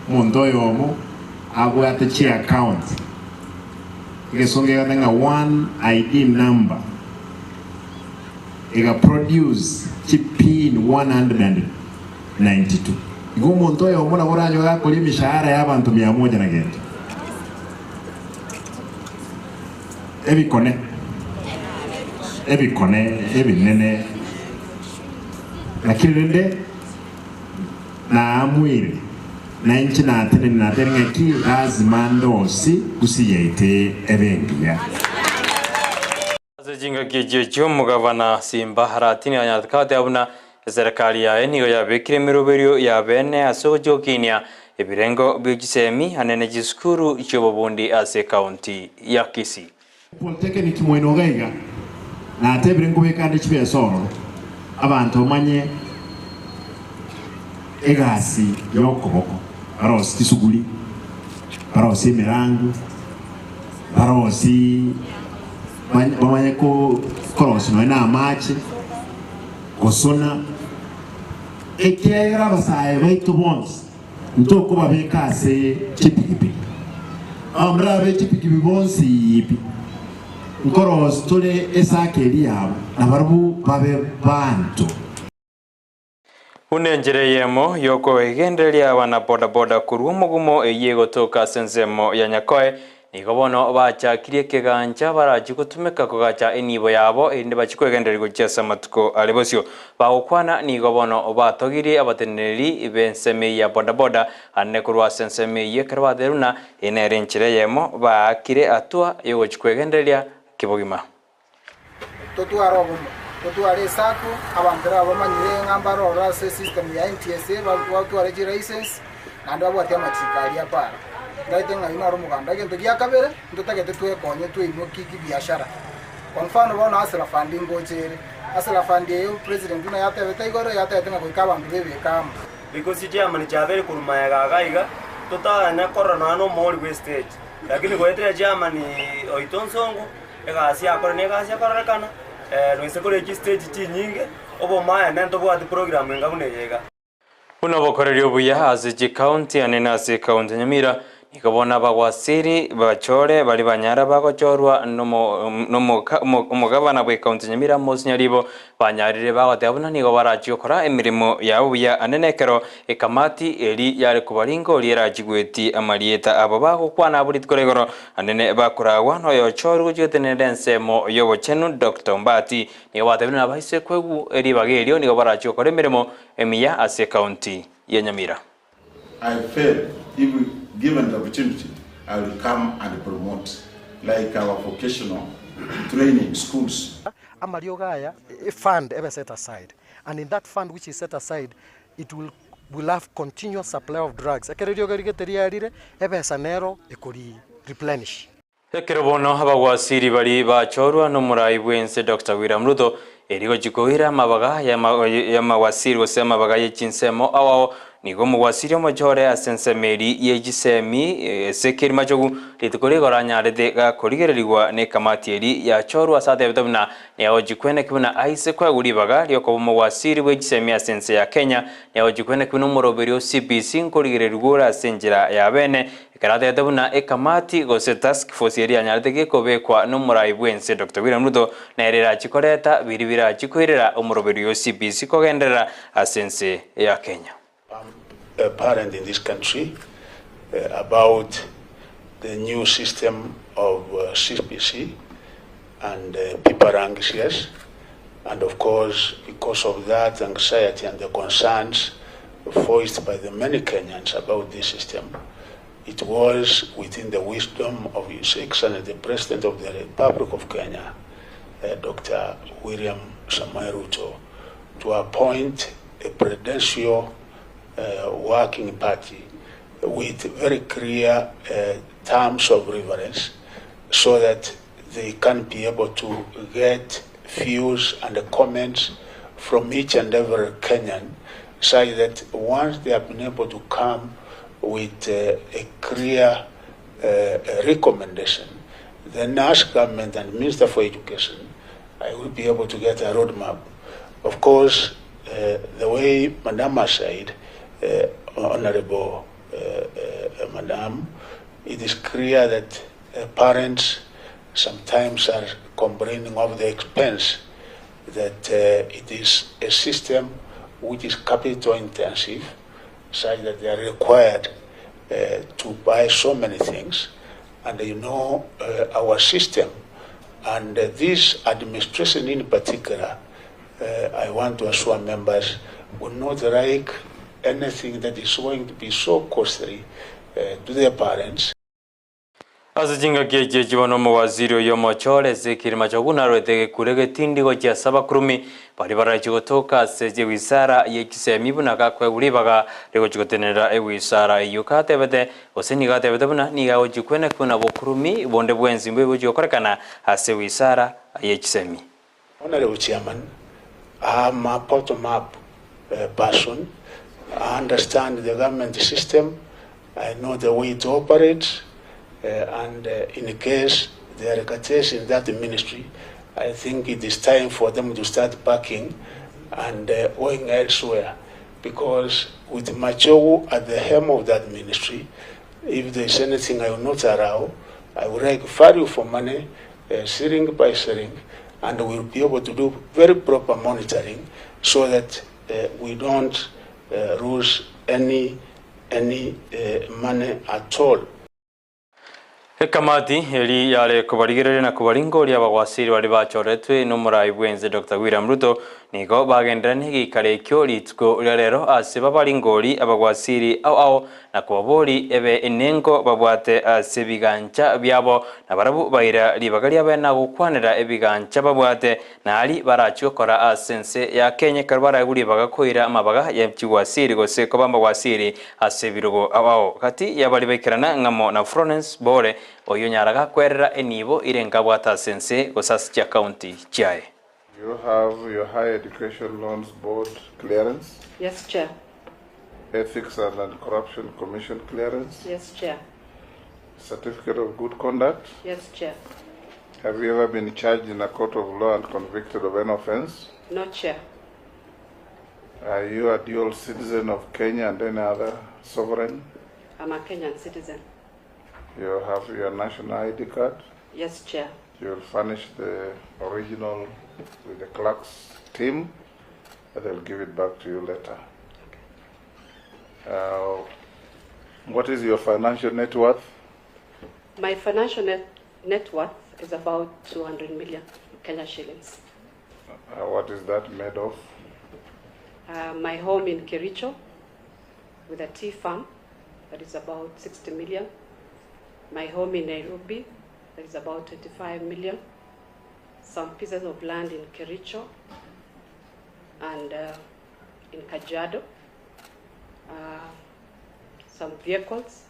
Omonto oyomo abwate chiaccount, egesongo egoteba ng'a one ID number ega produce chi pin 192. Igo omonto oyomo nabo oranyore akoria emishahara ya abanto mia moja na gento. Ebikone, ebikone ebinene, lakini rende Naamuire, na inche natenenire nateebire ng'aki lazima ndosi gusii yaito ebe engiya. Ase chingaki echio echio omogabana Simba Arati anyarete goteba buna eserekari yaye nigo yabekire emeroberio ya bene ase ogochia gokinia ebirengo bie chisemi ane ne chisukuru chi'obobundi ase ekaunti ya Kisii. Polytechnic moino iga iga natebire nkobeka ande chibesa ororo abanto bamanye egasi yokoboko barosie chisuguri, barosie emerango, barosie bamanye korosia nonya na amache, gosona, ekiagera abasae baito bonsi Ntokobabeka ase chipigipigi. Abamura be chipigipigi bonsi pi, nkorosia tore esaka eria yabo, na barabwo babe baanto. Buna enchera eyemo y'okoegendereria abana bodaboda korwa omogumo eyio egotoka ase ensemo ya Nyakoe, Nigo bono bachakirie ekegancha barachie gotumeka kogacha enibo yabo, erinde bachie kwegendereria gochia ase amatuko are bosio. Bagokwana nigo bono batogirie abateneneri b'ensemo eyio ya bodaboda, ande korwa ase ensemo eyio ekero batebirie buna eye nere enchera eyemo baakire hatua y'ogochia kwegendereria kebogima. Totware obomo, totware esaku, abanto rero bamanyire ng'a mbare ororo ase esystem ya NTSA, batware chilicense, naende babwate amachiko aria apara. Ntaete ng'a oyio noro omoganda. Egento gia kabere, ntotagete twekonye tweimokie kibiashara. Kwa mfano bono Hustler Fund ngocha ere, Hustler Fund eye president buna yatebete igoro, yatebete ng'a goika abanto bebeke amo. Because chairman chiabeire korwa magega iga iga, totanya korora nonya na omoori bwe stage. Lakini goetera chairman oito Onsongo, Egasi yakore negasi ekororekana, noise kore chistage chinyinge, obomaene ntobwati program enga buna eye iga. Buna obokoreri obuya ase chikaunti ane na ase ekaunti ya Nyamira, nigo bono abagwasiri bachore baria banyara bagochorwa nomogabana bw'ekaunti ya Nyamira Amos Nyaribo banyarire bagoteba buna nigo barachie gokora emeremo yabo buya ande nekero ekamati eri yare kobaringa oria erachigwetie amarieta abo bagokwana abwo rituko rigoro Anene bakoragwa noyochorwe gochia gotenenera ensemo y'obochenu Doctor Ombati nigo batebire nabaise kwegwa ribaga erio nigo barachie gokora emeremo emiya ase ekaunti ya Nyamira. I feel if given the opportunity I will come and promote like our vocational training schools. Amariogo aya, a fund ebe set aside, and in that fund which is set aside, it will will have continuous supply of drugs, ekero eriogo rigete riarire, ebesa nero ekori replenish. Ekero bono abagwasiri baria bachorwa nomorai bw'ense Doctor William Ruto erio gochia koira amabaga y'amagwasiri gose amabaga ye chinsemo ao ao nigo omogwasiri omochore ase ensemo eri ye chisemi Ezekiel Machogu rituko rigoro anyarete gakorigererigwa nekamati eri yachorwa ase atebete buna Niagochia kweneki buna aise koegwa ribaga riokoba omogwasiri bwe chisemi ase ense ya Kenya, niagochia kweneki buna omoroberi o CBC nkorigererigwa ore ase enchera ya bene, ekero atebete buna ekamati gose task force eria yanyarete gekobekwa nomorai bwense Doctor William Ruto nere erachie koreta biria birachie koirera omoroberi o CBC kogenderera ase ense ya Kenya. I'm a parent in this country about the new system of CBC and people are anxious and of course because of that anxiety and the concerns voiced by the many Kenyans about this system it was within the wisdom of His Excellency the President of the Republic of Kenya Doctor William Samoei Ruto to appoint a presidential working party with very clear terms of reference so that they can be able to get views and comments from each and every Kenyan such that once they have been able to come with a clear recommendation, then as government and Minister for Education, I will be able to get a roadmap. Of course, the way Madam has said, Honorable. Madam, it is clear that parents sometimes are complaining of the expense that it is a system which is capital intensive such that they are required to buy so many things and you know our system and this administration in particular I want to assure members will not like anything that is going to be so costly to their parents. Ase chingaki echi echi bono omowaziri oyio omochore Ezekiel Machogu narwete egekure getindi gochia ase abakurumi baria barachie gotoka ase ewizara ye chisemi buna gakoegwa ribaga rigochia gotenenera ewizara eyio gatebete gose nigo atebete buna nigo agochia kwenekwa buna bokurumi bonde bwensi mbobe bochia gokorekana ase ewizara ye chisemi. Honourable Chairman, I'm a bottom up person, I understand the government system, I know the way it operates and in case there are cartels in that ministry, I think it is time for them to start packing and going elsewhere because with Machogu at the helm of that ministry, if there is anything I will not allow, I would like value for money, shilling by shilling, and we will be able to do very proper monitoring so that we don't lose any any money at all. Ekamati eri yare kobarigereria na kobaringoria abagwasiri baria bachoretwe nomorai bwense Doctor William Ruto nigo bagenderera negeikaro ekio rituko ria rero ase babaringori abagwasiri ao ao na kobabori ebe enengo babwate ase ebigancha biabo na barabwo baira ribaga riabe na gokwanera ebigancha babwate na aria barachie gokora ase ense ya Kenya ekero baraegwe ribaga koira amabaga ye chigwasiri gose koba amagwasiri ase ebirogo ao ao. Gati y'abaria baikerana ng'amo na Florence Bore oyio onyara gakwerera enibo ire nkabwate ase ense gose ase chiakaunti chiaye. Do you have your Higher Education Loans Board clearance? Yes, Chair. Ethics and Anti-Corruption Commission clearance? Yes, Chair. Certificate of Good Conduct? Yes, Chair. Have you ever been charged in a court of law and convicted of any offense? No, Chair. Are you a dual citizen of Kenya and any other sovereign? I'm a Kenyan citizen. You have your national ID card? Yes, Chair. You will furnish the original with the clerk's team, and they'll give it back to you later. What is your financial net worth? My financial net worth is about 200 million Kenya shillings. What is that made of? My home in Kericho with a tea farm that is about 60 million. My home in Nairobi that is about 25 million. Some pieces of land in Kericho and in Kajiado. Some vehicles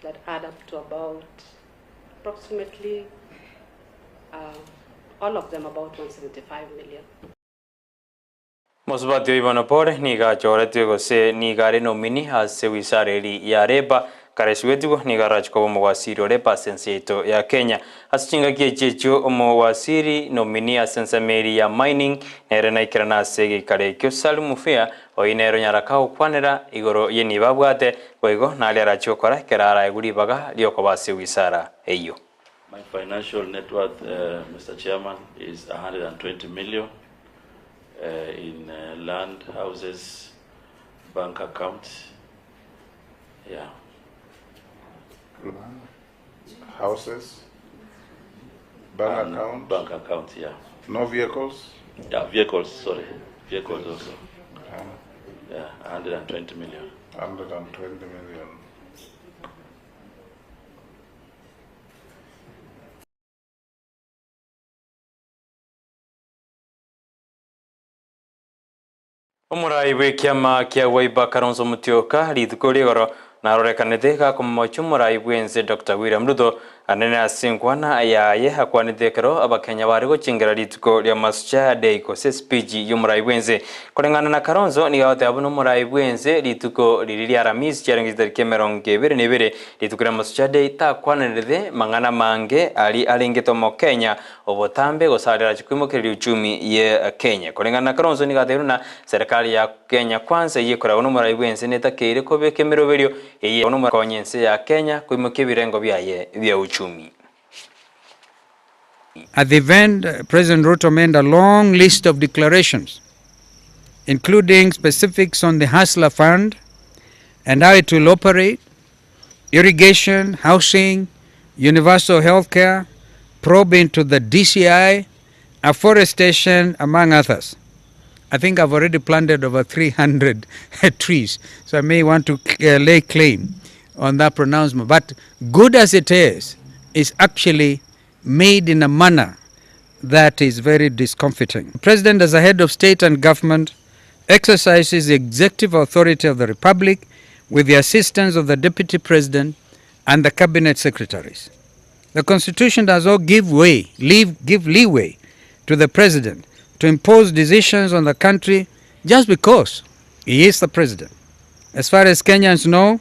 that add up to about approximately all of them about 175 million. Mosubati oyo bono pore nigo achoretwe gose nigo are nomini ase wizara eri ya Labour karesugetigwe nigo arache koba omowasiri o Labour ase ense yaito ya Kenya. Ase chingaki echi echio omowasiri nomini ase ensemo eri ya mining nere naikerana ase egeikaro ekio Salim Mufia oyio nere onyara kagokwanera igoro yenibo abwate boigo nari arache gokora ekero araegwe ribaga riokoba ase wizara eyio. My financial net worth, Mr. Chairman, is 120 million in land, houses, bank accounts. Yeah. Land, houses, bank And account. Bank account, yeah. No vehicles? Yeah, vehicles, sorry. Vehicles also. Yeah, 120 million. 120 million. Omorai bw'ekiama kia Wiper Kalonzo Musyoka rituko rigoro narorekanete gakomomochia omorai bwense Dr William Ruto Anene ase enkwana yaye akwanete ekero Abakenya bare gochengera rituko ria Mashujaa Day gose espeech y'omorai bw'ense. Koreng'ana na Kalonzo nigo agoteba buna omorai bw'ense rituko riria ria Aramisi chiarenge chitariki 22 rituko ria Mashujaa Day takwanerete mang'ana mange aria arengete Omokenya obotambe gose aria arache koimokereria uchumi ye Kenya. Koreng'ana na Kalonzo nigo atebirie buna serikali ya Kenya Kwanza eyio ekoragwa nomorai bw'ense netakeire kobeka emeroberio Eye nomokonye ense ya Kenya koimokia ebirengo biaye bia uchumi. At the event, President Ruto made a long list of declarations, including specifics on the Hustler Fund and how it will operate, irrigation, housing, universal health care, probe into the DCI, afforestation, among others. I think I've already planted over 300 trees, so I may want to lay claim on that pronouncement. But good as it is, is actually made in a manner that is very discomfiting. The president, as a head of state and government, exercises the executive authority of the republic with the assistance of the deputy president and the cabinet secretaries. The constitution does not give way, leave, give leeway to the president to impose decisions on the country just because he is the president. As far as Kenyans know,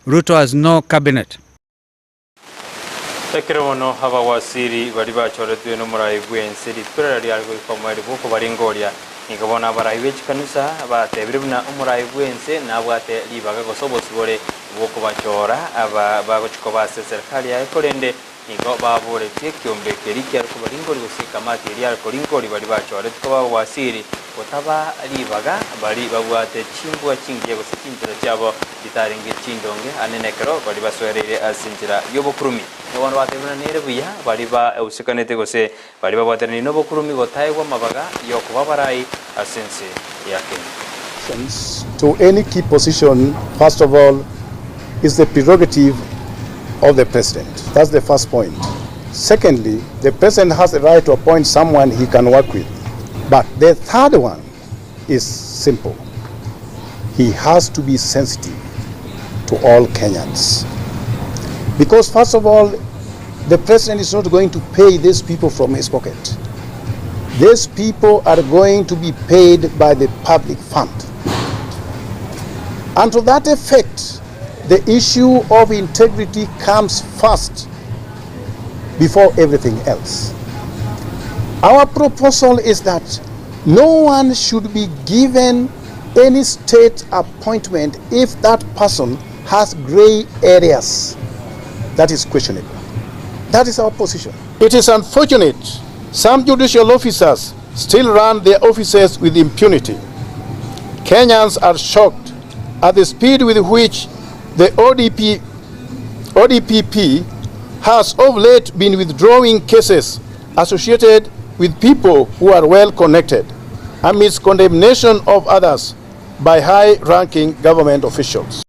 Ruto has no cabinet. Ekero bono abawasiri baria bachoretwe nomorai bw'ense rituko riria riare goika omoerio bw'okobaringoria, nigo bono abarai be chikanisa batebire buna omorai bw'ense nabwate ribaga gose obosibore bw'okobachora aba bagochia koba ase eserekari yaye korende Nigo baboretie ekiombe keria kiare kobaringoria gose ekamati eria yare koringoria baria bachoretwe koba abawasiri, gotaba ribaga baria babwate chimbwa chingiya gose chinchera chiabo chitarenge chindonge ane nekero baria basoereire ase enchera y'obokurumi. Nigo bono batebire buna nere buya baria baeusekanete gose baria babwatanire nobokurumi gotaegwa amabaga y'okoba abarai ase ense ya Kenya. To any key position, first of all, is the prerogative of the president. That's the first point. Secondly, the president has the right to appoint someone he can work with. But the third one is simple. He has to be sensitive to all Kenyans. Because first of all, the president is not going to pay these people from his pocket. These people are going to be paid by the public fund. And to that effect, the issue of integrity comes first before everything else. Our proposal is that no one should be given any state appointment if that person has gray areas. That is questionable. That is our position. It is unfortunate some judicial officers still run their offices with impunity. Kenyans are shocked at the speed with which the ODP, ODPP has of late been withdrawing cases associated with people who are well connected amidst condemnation of others by high-ranking government officials.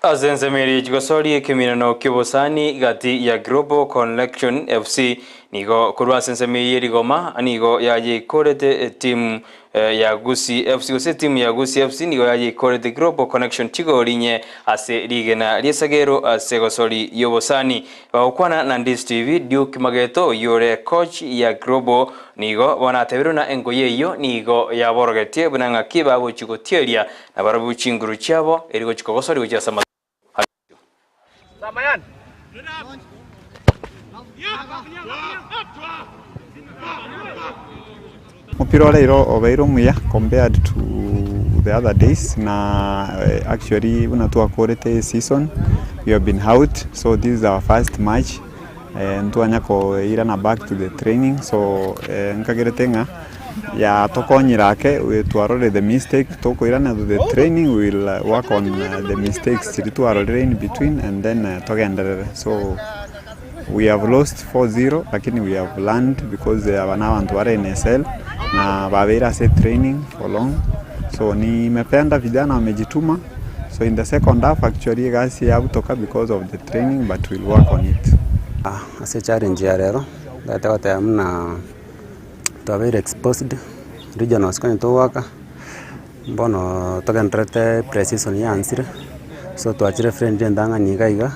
Ase ensemo eria y'echigosori ekeminano ki'obosani gati ya Global Connection FC nigo korwa ase ensemo eyio y'erigoma nigo yayeikorete etimu ya Gusii FC gose etimu ya Gusii FC nigo yayeikorete Global Connection chigori inye ase rigena ri'esagero ase egosori y'obosani. Bagokwana na Ndisi TV, Duke Mageto oyio ore coach ya Global nigo bono atebire buna engoyi eyio nigo yaborogetie buna ng'aki bagochia gotieria Nabarabwo chinguru chiabo eri gochia kogosoria gochia ase amatuko ayio. Omopira ore iro obeire omuya compared to the other days na actually buna twakorete eseason we have been out so this is our first match ntwanya koirana back to the training so nkagerete ng'a yatokonyire ake twarorire the mistake tokoirana to the training we will work on the mistakes chiria twarorire in between and then togenderere so we have lost 4-0 lakini we have learned because aba na abanto bare NSL na babeire ase training for long so nimependa vijana wamejituma so in the second half actually egasi yabutoka because of the training but we'll work on it. Ase echallenge ya rero, ntagete goteba buna twabeire exposed, regionals konya togoaka, mbono togendererete pre-season yansire, so twachire friendly entang'ani iga iga.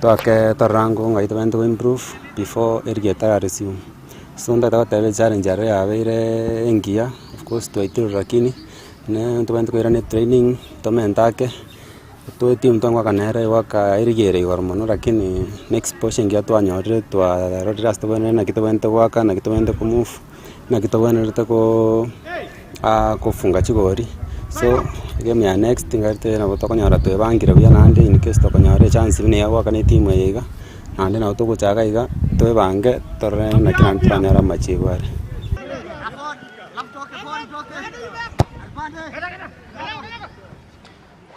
Toake torore ango ng'ai tobwenerete go improve before erigi etara resume. So ntagete goteba echallenge ero yabeire engiya, of course twaitirwe lakini ne ntobwenerete koirana etraining tomente ake, toe etimu twagoaka nere egoaka erigi ere igoro mono lakini na exposure engiya twanyorire twarorire ase tobwenerete naki tobwenerete goaka naki tobwenerete ko move. Naki tobwenerete koo kofunga chigori, so egame ya next ngarete nabo tokonyora twebangire buya naende in case tokonyora echance buna ya goakana etimu eye iga, naende nabo togochaka iga twebange torore naki naende toranyore amachibu are.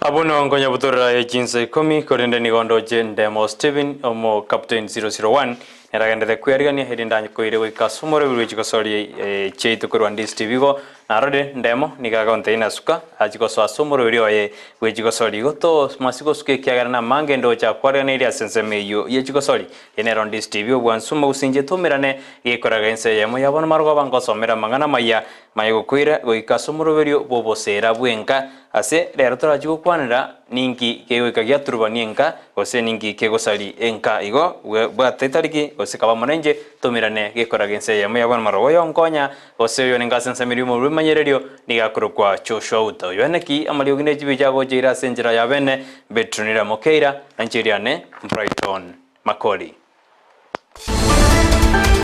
Abwo nonkonyabutorera echinsa ikomi, korende nigo ndoche Ndemo Stephen, omo captain 001, nere agenderete kwearigania erinde ankoire goika ase omorweri bwe chigosori chiaito korwa Ndisi TV igo narorire Ndemo nigo agontebia nasuka achie gosoa ase omorweri oye bwe chigosori igo to masi gosuka ekiagera namange ndoche akwariganeirie ase ensemo eyio ye chigosori. Eye nero Ndisi TV obwansu mogusinche toumerane gekoraga ense eyemo ya bono marogoba ngosomera amang'ana amaya maye gokoira goika ase omoroberio bw'oboseera bw'enka Ase rero torachie gokwanera ninki kegoika giaturubania enka, gose ninki kegosari enka. Igo bwata etariki, gose kaba amo nainche, tomirane gekoraga ense eyemo ya bono marogo oyonkonya, gose oyonenga ase ensemo eria omorwemanyererio, nigo akorokwa Joshua Uta. Oyio naki amariogi ne chibicha agocha ire ase enchera ya bene, Betronira Mokeira, na inche eriane Brighton Makori.